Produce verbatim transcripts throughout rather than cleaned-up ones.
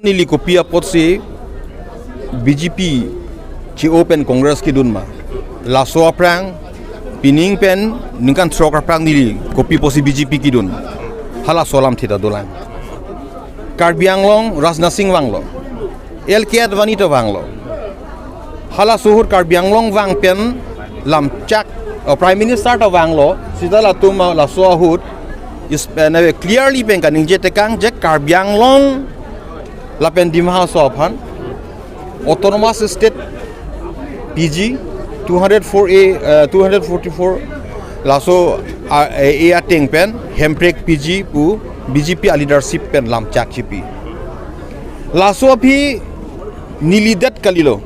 Neli kopi apotsi B J P che-o pen Congress kedun ma? Laso aphrang, pining pen ningkan throk aphrang neli kopi apotsi B J P kedun? Halaso alam thita dolang. Karbi Anglong Rajnath Singh vanglo, L K Advani ta vanglo. Halaso ahut Karbi Anglong vang pen lamchak, oh, Prime Minister ta vanglo, sita latum, ah, laso ahut is, eh, nave clearly pen kaningje tekang je Karbi Anglong lapen Dima Hasao aphan Autonomous State P G two hundred four A, eh, two hundred forty-four laso, ah, eh, A ateng pen Hemprek P G pu B J P a leadership pen lamchak chipi. Laso aphi neli det kalilo.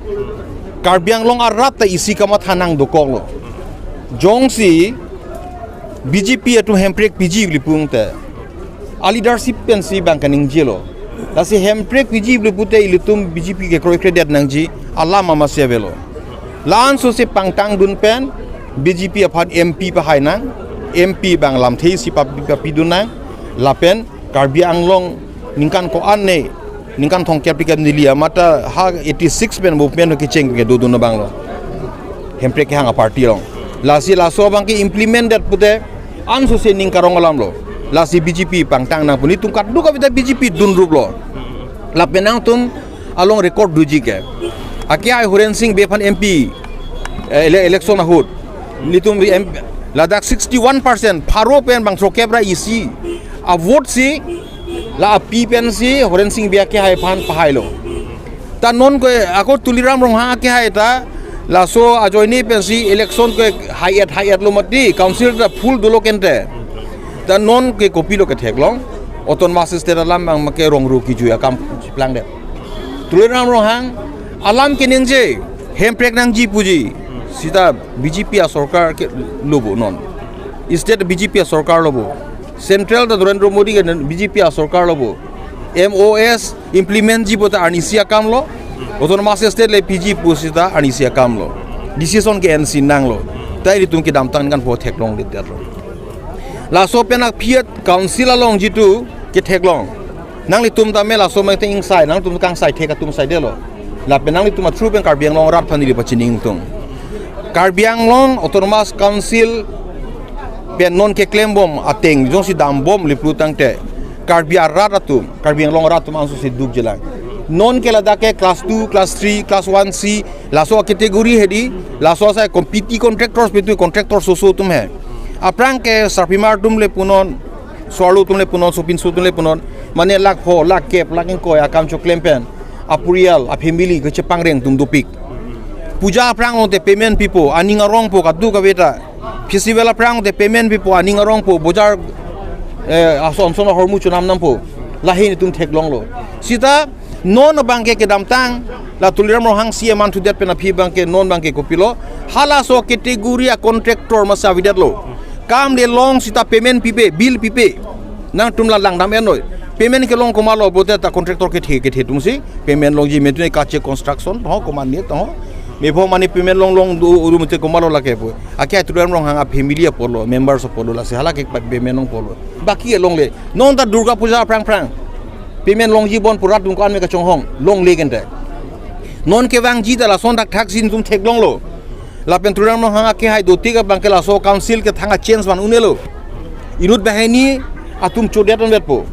Karbi Anglong arat ta isi kamatha nang dokoklo. Jongsi B J P atum Hemprek P G le pu te, a leadership pensi bang kaningjelo. Lasi Hemprek P G le pute ilitum B J P kekroi kredet nangji alam amatsi avelo. La-an sose pangtang dun pen B J P aphan M P pahai nang, M P bang lamthe isi papi papi dun nang, lapen Karbi Anglong ningkan ko-an ne, ningkan thomkep phlikep neli amat ta ha eighty six pen movement ho kecheng ke dodun abanglo. Hemprek kehang a party along. Lasi laso abang ke implement det pute an sose ning karong alamlo. Lasi B J P pangtang nang pu, nelitum kadokave ta B J P dunruplo. Lapen nangtum along record doji ke, akehai Horen Sing Bey aphan M P, eh, ele-, election ahut, nelitum M-, ladak sixty one percent, pharo pen bang throkep ra isi a vote si, la api pensi Horen Sing Bey akehai aphan pahailo. Ta non ko ako Tuliram Ronghang akehai ta laso ajoine pensi election ko hai-et hai-et lo mati, council ta full dolo kente. Ta non ke kopilo ketheklong? Autonomous State alam abang make rong ru kejui akam chiplangdet. Tuliram Ronghang alam keningje, Hemprek nangji puji, sita B J P a sorkar ke lo bo non. State B J P a sorkar lo bo. Central ta Narendra Modi ke B J P a sorkar lo bo. M O S implement ji bo ta arnisi akam lo. Autonomous State le P G pu sita arnisi akam lo. Decision ke N C nanglo. Ta ilitum kedamtang kan po theklongledetlo. Laso pen aphi council along jitu ketheklong. Nanglitum tame laso mete ingsai, nangtum kangsai thek atum saidelo. Lapen nanglitum a-through pen Karbi Anglong arat aphan neli pachini ingtung. Karbi Anglong Autonomous Council pen non keklembom ateng jongsi dambom le pu tangte, Karbi arat atum, Karbi Anglong arat atum an sose dukjelang. Non ke ladak ke class two, class three, class one C, laso category hedi, laso asai compete contractors pen tu contractor soso atum he. Aphrang ke sarpimar atum le punon, so-arlo atum le punon, sopinso atum le punon, mane lakh pho, lakh kep, lakh ingkoi akam choklem pen aporial, a-family kechepangreng atum dopik. Puja aphrang along te payment pipo, aning arongpo kadokave ta. Festival aphrang along te payment pipo, aning arongpo, bojar, eh, ason son ahormu chonam nampo. Lahin itum theklonglo. Sita non abang ke kedamtang, la Tuliram Ronghang C M an thudet pen aphi abang ke non abang ke kopilo. Halaso category a-contractor masa avedetlo. Kam le long sita payment pipe, bill pipe. Nangtum la langdam-et noi. Payment kelong komatlo pute ta contractor kethe kethe atumsi payment longji, metune kache construction ho komatne to ho. Mepho mane payment longlong do uru mete komatlo lake pu. Akehai Tuliram Ronghang a-family apotlo, members apotlo, lasi hala ke pa payment longpolo. Baki alongle. Non ta Durga Puja aphrang aphrang payment longji bon pu rat atum ko-an me kachonghong, longle kente. Non kevangji ta lason thakthak si nelitum theklonglo. Lapen Tuliram Ronghang akehai dotik abang ke laso council ke thang a-change van un-elo. Inut banghini atum chodet onvetpo.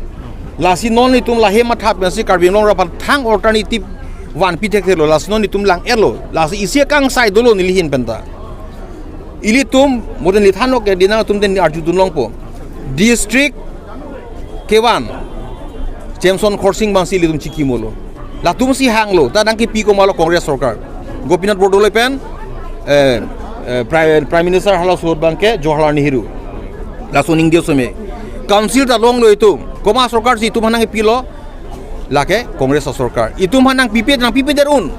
Lasi non itum lahei matha pensi Karbi Anglong arat aphan thang alternative vanpi thekthelo. Lasi non itum lang-etlo. Lasi isi kangsai dolo neli ahin pen ta. Ilitum, moden lithan ok, dina atum den arju dunlongpo. District kevan, Jameson Khorsing abangsi ilitum chikimolo. Latumsi hanglo, ta nangkepi komatlo Congress sorkar. Gopinath Bordoloi pen, eh, eh, Prime, Prime Minister halaso ahut abang ke Jawaharlal Nehru. Laso aning diyo seme. Council ta longlo itum. Komat sorkar si itum aphan nangkepilo, lake Congress asorkar. Itum aphan nangpipe, nangpipedet un.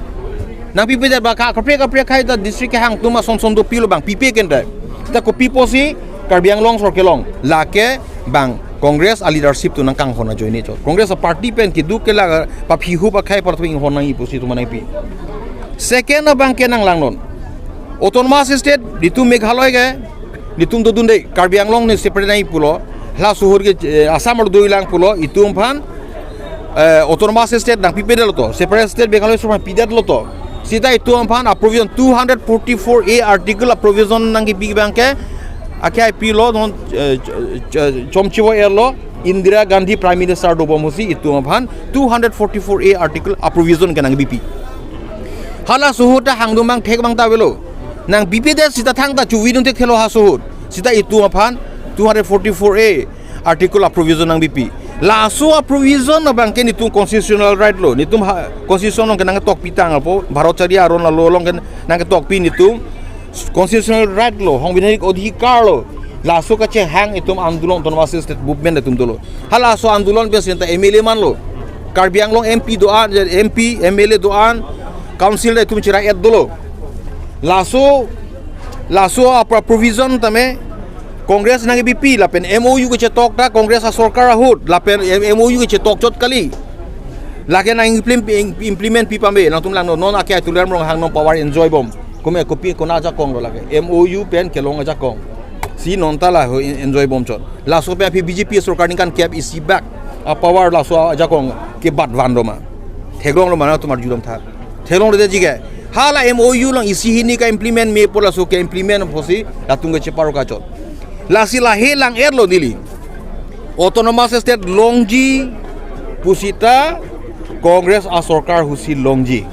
Nangpipedet ba ka kaprek kaprek akhei ta district kehang atum ason son dopilo bang pipe kente. Ta kopi apotsi Karbi Anglong sorkar long. Lake bang Congress a-leadership atum nangkanghon ajoine chot. Congress a-party pen keduk kelak paphihup akhei apar atum inghon nangji pusi itum aphan nangpi. Second abang ke nanglangnon. Autonomous State, itum Meghalaya ke, itum dodunde, Karbi Anglong ne separate nangji pulo, halaso ahut ke, eh, Assam arlo dolang pulo, itum aphan eh, autonomous state nangpipedetlo to, separate state Meghalaya state pidetlo to. Seta itum aphan a-provision two hundred forty-four A article a-provision nangkipi abangke, akhai pilo non, eh, ch-, ch-, chomchivo erlo, Indira Gandhi Prime Minister dobom ahutsi itum aphan two hundred forty-four A article a-provision ke nangkipi. Halaso ahut ta hangdun abang thek abang ta avelo. Nangpipedet seta thangta chuvidun thekthelo halaso ahut. Seta itum aphan two hundred forty-four A article a-provision nangkipi. Laso a-provision abangke netum constitutional right lo. Netum ha, constitution along ke nangtokpi tang apo. Bharat chari aron alo along ke nangtokpi netum constitutional right lo. Sangbidhanik adhikar lo. Laso kachehang itum andolon autonomous state movement atum dolo. Halaso andolon pen seta M L A manlo. Karbi Anglong M P do-an, M P, M L A do-an, council atum chera-et dolo. Laso, laso a-pro-, provision tame Congress nangkipi lapen M O U kechetok ta Congress asorkar ahut lapen M-, M O U kechetok chot kali. Lake nang implim-, implement pi pame, nangtum langnon, non akhai Tuliram Ronghang non power enjoy bom. Kome kopi kona ajakong lo lake. M O U pen kelong ajakong. Si non ta la ho en-, enjoy bom chot. Laso pen aphi B J P sorkar ningkan kep isi bak a-power laso ajakong kebat van do ma. Theklong lo ma nangtum arjulom tha. Theklongledetji ke. Hala M O U along isi hini ka-implement me pu laso ke-implement pusi latum kecheparo kachot. Lasi lahei lang-etlo neli. Autonomous state longji pusita Congress asorkar ahutsi longji.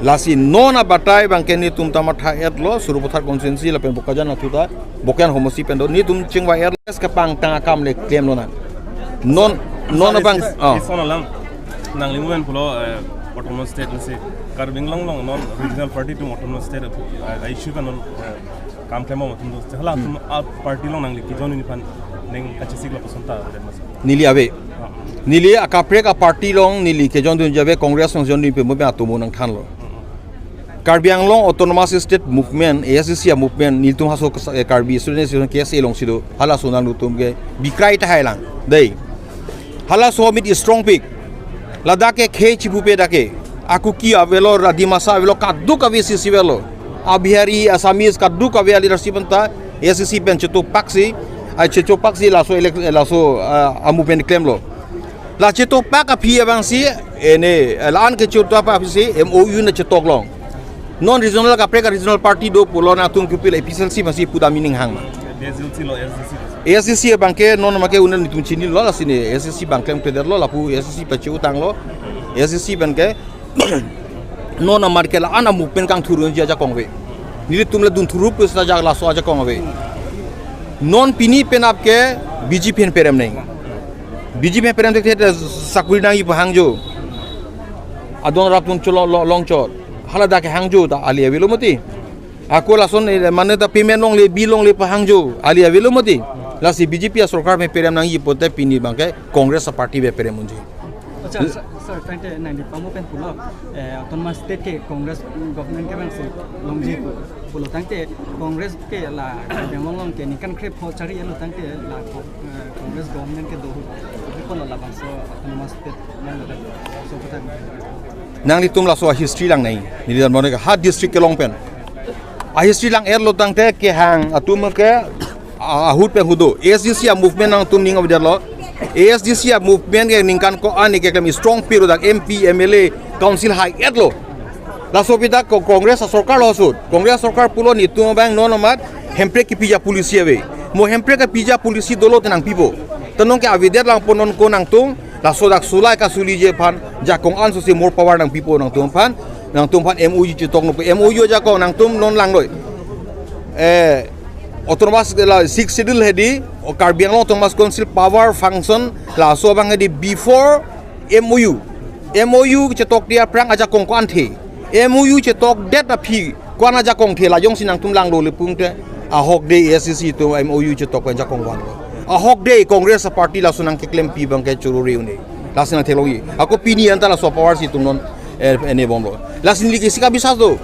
Lasi non abatai abangke netum ta matha-etlo, Sarupathar constituency lapen Bokajan atum ta, Bokajan homosi pen do, netum chingvai-et, kepangtang akam le klemlonang. Non, non abang, ah. Ison alam, nangli movement pulo, eh, autonomous state lasi, Karbi Anglong along non regional party atum autonomous state, eh, issue ta non, eh, kam klembom atum do. Hala atum a-party along nangli kejondun aphan ning kachesik lapuson ta, dan mas. Neli ave. Ah. Neli akaprek a-party along neli kejondunji ave, Congress along jondunpe mo pen atomo nangthanlo. Mm-mm. Karbi Anglong Autonomous State Movement, A S D C a-movement, nelitum halaso kes-, eh, Karbi Student Association K S A alongsi do, halaso nangtum ke bikrai tahai lang. Dei. Halaso amit strongpik. Ladak ke khei chipupe dak ke. Akuki avelo, Dimasa avelo, kadokave isi avelo. A-Bihari, Assamese, kadokave a-leadership anta, A S D C pen chetopaksi, ai chetopaksi laso elek-, laso, ah, a-movement klemlo. La chetopak aphi abangsi, ene, la-an ke chetopak aphi si, M O U nangchetoklong. Non regional kaprek a-regional party do pulo nangtum kopilo A P H L C masi pudam ining hang ma. A S D C lo, A S D C lo. A S D C abangke non make unan netum chinilo lasi ne, A S D C abang klemkledetlo lapu A S D C pache-utanglo. A S D C abangke non amat ke la-an a-movement kangthurunji ajakong ave. Nelitum le dunthurupus ta jak laso ajakong ave. Non pini penap ke B J P pen perem nang. B J P pen perem thekthe sakuri nangji pu hangjo. Adon rap tum cholo lo-, longchot. Hala dak ke hangjo ta ali avelo mati. Ako lason, eh, mane ta payment longle, bill longle pu hangjo. Ali avelo mati. Lasi B J P asorkar pen perem nangji pute pini abangke Congress a-party pen perem unji. Acha, sir, sir, tangte nangli pamo pen pulo, eh, autonomous state ke Congress government ke bangsi longji pu, pulo tangte Congress ke la Karbi Anglong along ke ningkan krepho chari-etlo tangte la, eh, Congress government kedo ahut, ipi pulo labangso autonomous state nang la so kata. Nanglitum laso a-history lang nai. Neli dan boneka ha district kelong pen. A-history lang-etlo tangte kehang atum ke a-, ahut pen ahut do. A S D C a-movement nangtum ning avedetlo. A S D C a-movement ke ningkan ko-an keklem strong piro dak M P, M L A, council hai-etlo. Laso pita ko Congress asorkar lo ahut. Congress asorkar pulo netum abang non amat hemprek kepiji a-policy ave. Mo hemprek kepiji a-policy dolo te nangpipo. Tenong ke avedet lang po non ko nangtum. Laso dak sulai kasuliji aphan jakong anso si more power nangpipo nangtum aphan. Nangtum aphan M O U chetok nangpo. M O U ajakong nangtum non langnoi. Eh, autonomous la Sixth Schedule hedi, o Karbi Anglong Autonomous Council power function laso abang hedi before M O U. M O U chetok dia aphrang ajakong ko-anthe. M O U chetokdet aphi ko-an ajakong the la jongsi nangtum langlo le pungte. Ahokdei A S D C atum M O U chetok pen jakong vanlo. Ahokdei Congress a-party laso nangkeklempi abangke chorore un-e. Lasi nangtheklongji. Ako pini anta laso power si itum non, eh, ene bomlo. Lasi neli ke isi kabisas do.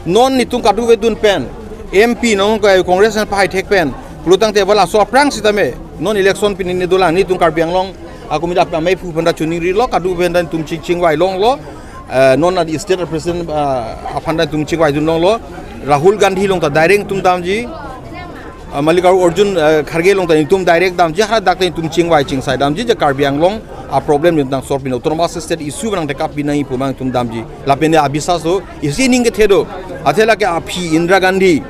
Non netum kadokave dun pen, M P non ko Congress nangpahai thek pen, pulo tangte ba laso aphrang sitame, non election pini ne dolang, netum Karbi Anglong ako mit ap amei phu aphan ta chuningrilo, kadokave aphan ta netum ching chingvai longlo, eh, non adi state president, eh, aphan ta netum chingvaidun longlo, Rahul Gandhi along ta direct netum damji, eh, Mallikarjun, eh, Kharge along ta netum direct damji, hadak ta netum chingvai chingsai damji, je Karbi Anglong a problem nangtang solve pin, autonomous state issue nangtekap pin nangji pu nangtum damji. Lapen abisas do, isi ning kethe do. Athe lake aphi Indira Gandhi,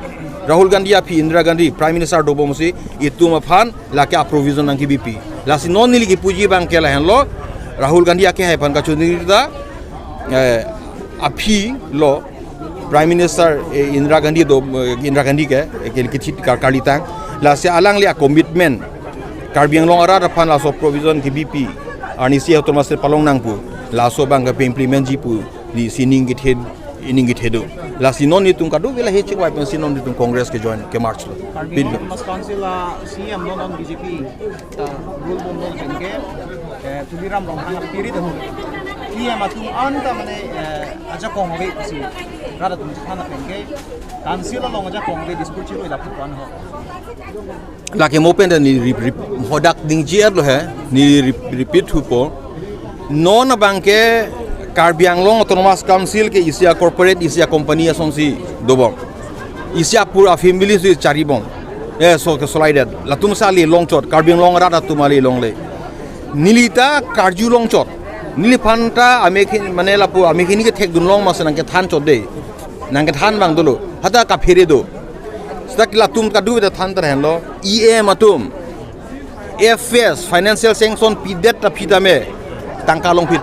Rahul Gandhi aphi Indira Gandhi, Prime Minister dobomsi itum aphan lake a provision nangkebipi. Lasi non neli kipuji abangke lahenlo, Rahul Gandhi akehai aphan kachoniri ta, eh, aphi lo Prime Minister, eh, Indira Gandhi do, eh, Indira Gandhi ke, eh, ke, ke, kar-, karlitang. Lasi alangli a commitment Karbi Anglong arat aphan laso provision kebipi, arnisi autonomous state palong nang pu, laso abangke pe-implement ji pu, neli si ning kethe, ning kethe do. Lasi non netum kadokave la he chik wai pensi non netum Congress ke join, ke merge lo. Karbi Pin lo. Anglong Autonomous Council a C E M non non B J P ta rule bom bom pen ke, eh, Tuliram Ronghang a period ho. E M atum anta mane, eh, ajakong ave pusi rat atum chethan pen ke, council along ajakong ave dispute chilo ila puan ho. Lake mo pen ta neli rip, rip, hadak ningje-et lo he, neli rip, repeat thupo. Non abangke Karbi Anglong Autonomous Council ke isi a corporate, isi a company asonsi dobom. Isi a pura family si charibom. Eh, so ke solai det. Latum si ale longchot, Karbi Anglong arat atum ale longle. Neli ta karju longchot. Neliphan ta amekhin mane lapu amekhini kethekdun long masi nangkethan chot de. Nangkethan abang dolo. Hadak kaphere do. Seta latum kadokave ta than ta henlo. E M atum F S, financial sanction pidet ta phi tame, tangka longphit.